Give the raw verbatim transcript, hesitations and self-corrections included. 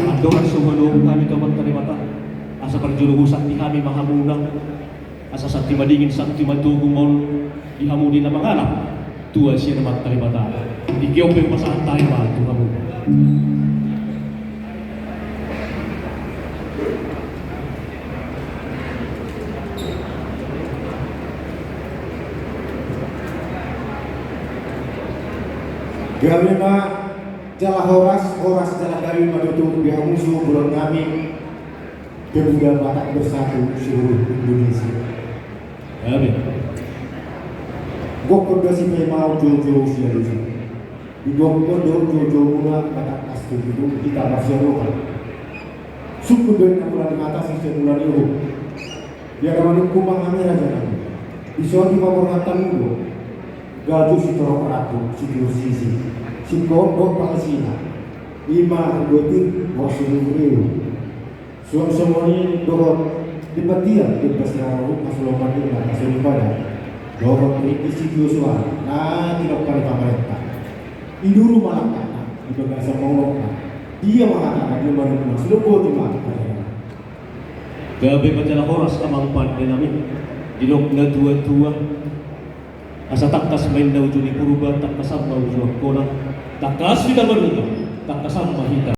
Andorang so hualuhon hami tu Amanta Debata, asa parjolo husanti hami ma hamuna, asa santi madingin santi matogu ma on di hamu di na mangalap tua sian Amanta Debata. Ingkon pe hupasahat hami ma tu hamu. Gabe ma jala horas, horas jala gabe ma tutu di hamu suhut bolon nami, Pemuda Batak Bersatu seluruh Indonesia. Amin. Gokhon do sipaima on joujou sialusi. Digokhon do joujou muna, mata astu gitu kita marsiaroha. Sungkun do na mula ni hata si semula ni uhum. Dia ada manungku mangami raja nami. Di soti paborhatan do. Gaju sitorop ratu, sitiur sisi. Singkop do pangasina. Ima dua tin, boras ribu ribu. Suang songon i dohot di patian di pasiaro, hasoloman i na kasolipada. Dohot di sisi Joshua na tinok pari pamarenta. Iduru malakana, di bagasan mangolokna. Dia mangatakan dia marumah sudah boti mata. Gabe ma jala horas amang pande nami. Didok na tua-tua. Asa tangkas ma inna uju ni Purba, tangkasan ma uju Angkola. Tangkas hita marumah, tangkasan ma hita.